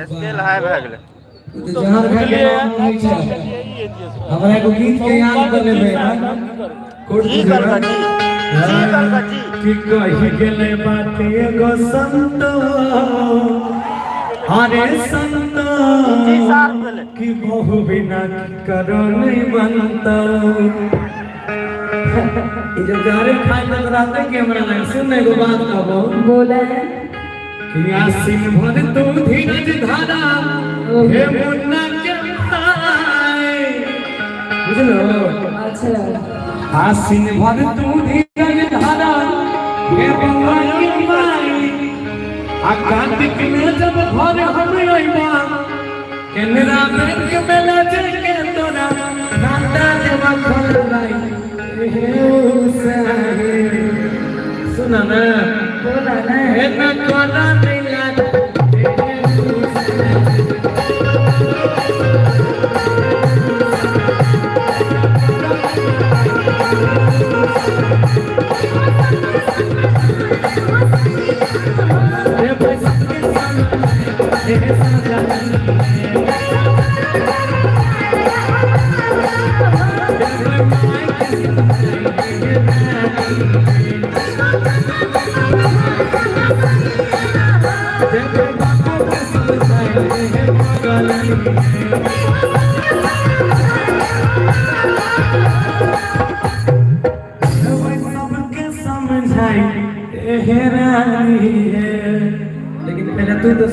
Scale हाई भए गेलै। जहर खा के नाम होइ छै। हमरा एगो गीत के याद कर लेबै। कोट की करबा जी, की करबा जी? की कहि गेलै बात एगो संत, अरे संत, जी साफ भेलै। कि बहु बिना करो नहीं बनता। ई जब जहरे खाए तक रहते कि हमरा लग सुन एगो बात कहबो। बोले। कि आसिन भर तू धीरज धारा हे मुन्ना के भाई, बुझलो? अच्छा। आसिन भर तू धीरज धारा हे बउआ के माई, आ कार्तिक में जब घर हम अइबा, केनरा बैंक में ले जाके तोरा नाता देवा खोलवाई। हे साहे सुना ना। बोला ना। हे न कोना नहीं लाग। हे पैसा के सामने हे साजा माई। सबके समझाई हे रानी हे, लेकिन पहले तू तो